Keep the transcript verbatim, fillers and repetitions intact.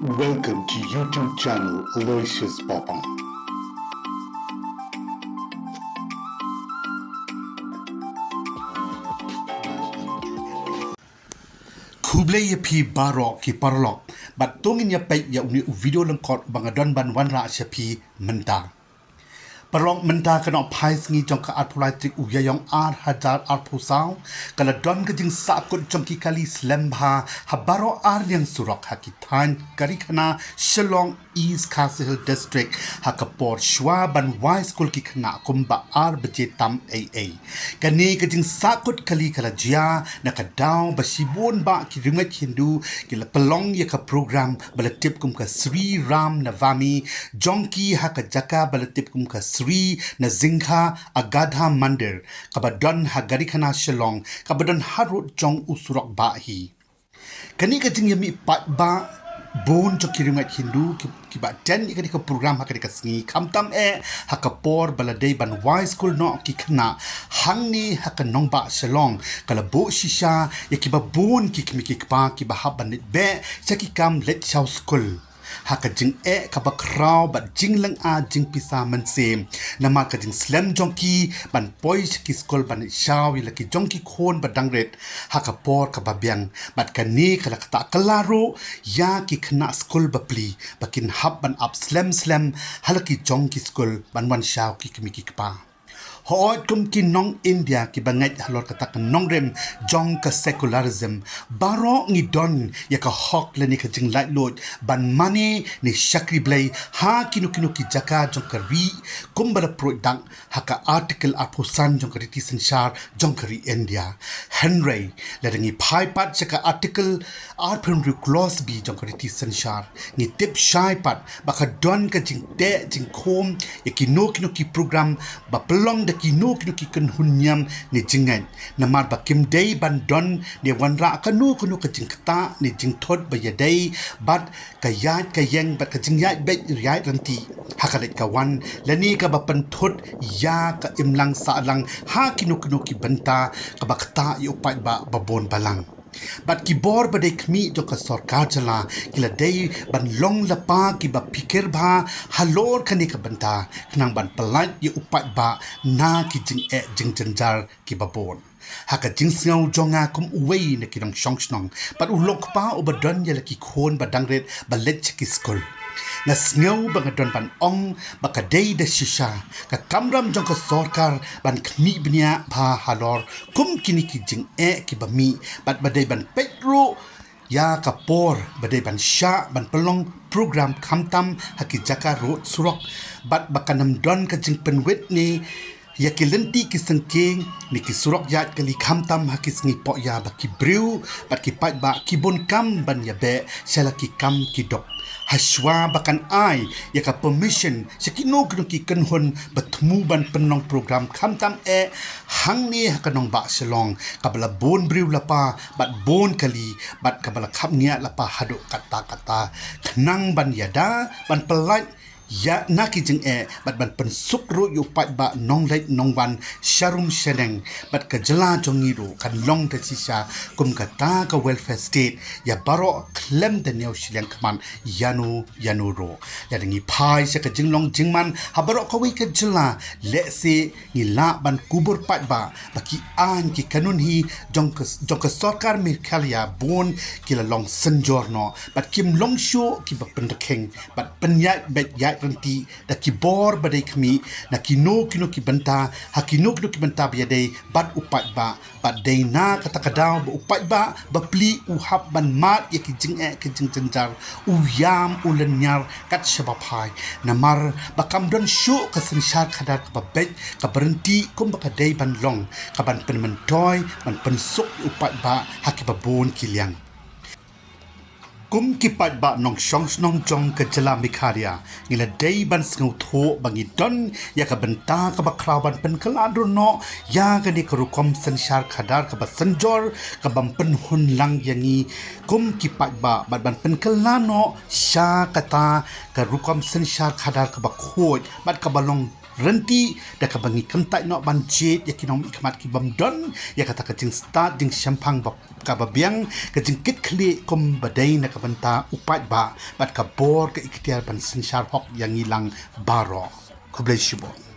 Welcome to YouTube channel Aloysius Papang. Khublei ïa phi baroh ki paralok. Bad to ngin ïa peit ïa une u video lyngkot ba nga don ban wanrah sha phi mynta. Paralok, mynta ka nongphai sngi jong ka arphew lai tarik u Ïaïong ar hajar arphew saw, ka la don ka jingsahkut jong ki kali slem bha ha baroh ar liang surok ha ki thaiñ Karikhana, Shillong, East Khasi Hills District, ha ka por shuwa ban wai skul ki khynnah kumba ar baje tam ei ei. Kane ka jingsahkut kali ka la jia na ka daw ba shibun bah ki riewngeit Hindu ki la pynlong ïa ka program ba la tip kum ka Sri Ram Navami jong ki ha ka jaka ba la tip kum ka Sri Nrsimha Agadha Mandir, kaba don ha Karikhana Shillong, kaba don harud jong u surok bah hi. Kane ka jingïamih paidbah bun jong ki riewngeit Hindu ki, kiba attend ïa kane ka program ha kane ka sngi, khamtam eh ha ka por ba la dei ban wai skul noh ki khynnah hangne ha ka nongbah Shillong, ka la buh shisha ïa kiba bun ki kmie ki kpa kiba hap ban leit beh sha ki kam leit shaw skul. Ha ka jingeh kaba khraw bad jinglynga jingpisa mynsiem, namar ka jingslem jong ki ban poi sha ki skul ban leit shaw ïa la ki jong ki khun ba dang rit ha ka por kaba biang. Bad kane ka la ktah kylla ruh ïa ki khynnah skul bapli ba kin hap ban ap slem slem ha la ki jong ki skul ban wan shaw ki kmie ki kpa. Hooid, kum ki nong India kiba ngeit halor kata ka nongrim jong ka secularism, baroh ngi don ïa ka hok lane ka jinglaitluid ban mane ne shakri Blei ha kino kino ki jaka jong ka ri, kumba la pruid dak ha ka Article arphew san jong ka riti synshar jong ka ri India. Hynrei lada ngi phai pat sha ka Article arphew hynriew, Clause B jong ka riti synshar, ngi tip shai pat ba ka don ka jingteh jingkhum ïa kino kino ki program ba pynlong da kino kino ki kynhun niam ne jingngeit, namar ba kim dei ban don ne wanrah kano kano ka jingktah ne jingthut ba ïadei bad ka ïaid ka ïeng bad ka jingïaid beit ïaid ryntih ha ka leit ka wan, lane kaba pynthut ïa ka imlang sahlang ha kino kino ki bynta kaba ktah ïa u paidbah babun balang. Bad ki bor ba dei khmih jong ka sorkar jylla ki la dei ban long lypa kiba phikir bha halor kane ka bynta, khnang ban pyllait ïa u paidbah na ki jingeh jingjynjar kiba bun. Ha ka jingsngew jong nga kum uwei na ki nongshong shnong bad u lok kpa uba don ïa la ki khun ba dang rit ba leit sha ki skul, nga sngew ba nga don ban ong ba ka dei da shisha ka kamram jong ka sorkar ban khmih bniah bha halor kum kine ki jingeh kiba mih, bad ba dei ban peit ruh ïa ka por ba dei ban shah ban pynlong program khamtam ha ki jaka rud surok, bad ba kan ym don ka jingpynwit ne ïa ki lynti ki syngkien ne ki surok ïaid kali khamtam ha ki sngi pohïa ba ki briew bad ki paidbah ki bun kam ban ïabeh sha la ki kam ki dok. Hashwa ba kan ai ïa ka permission sha kino kino ki kynhun ba thmu ban pynlong program khamtam eh hangne ha ka nongbah Shillong, kaba la bun briew lypa bad bun kali bad kaba la khapngiah lypa haduh katta katta, khnang ban ïada ban pyllait ïa na ki jingeh bad ban pynsuk ruh ïa u paidbah nongleit nongwan sharum shaneng, bad ka jylla jong ngi ruh kan long da shisha kum kata ka welfare state ïa baroh khlem da ñiew shiliang khmat ïano ïano ruh. Lada ngi phai sha ka jinglong jingman ha baroh kawei ka jylla, lehse ngi lah ban kubur paidbah ba ki aiñ ki kanun hi jong ka, jong ka sorkar Meghalaya bun ki la long synjor noh bad kim long shuh kiba pynrkhing bad pynïaid beit ïaid ryntih da ki bor ba dei khmih na kino kino ki bynta ha kino kino ki bynta ba ïadei bad u paidbah, bad dei na kata ka daw ba u paidbah bapli u hap ban mad ïa ki jingeh ki jingjynjar, u ïam u lynñiar kat shaba phai, namar ba kam don shuh ka synshar khadar kaba beit kaba ryntih kumba ka dei ban long, kaban pynmyntoi ban pynsuk ïa u paidbah ha kiba bun ki liang. Kum ki paidbah nongshong shnong jong ka jylla Meghalaya, ngi la dei ban sngewthuh ba ngi don ïa ka bynta kaba khraw ban pynkylla dur noh ïa kane ka rukom synshar khadar kaba synjor, kaban pynhun lang ïa ngi kum ki paidbah bad ban pynkylla noh sha kata ka rukom synshar khadar kaba khuid bad kaba long ryntih da kaba ngi kyntait noh ban jied ïa ki nongmihkhmat ki bym don ïa kata ka jingstad jingshemphang ba kaba biang, ka jingkitkhlieh kum ba dei na ka bynta u paidbah bad ka bor ka ikhtiar ban synshar hok ïa ngi lang baroh. Khublei shibun.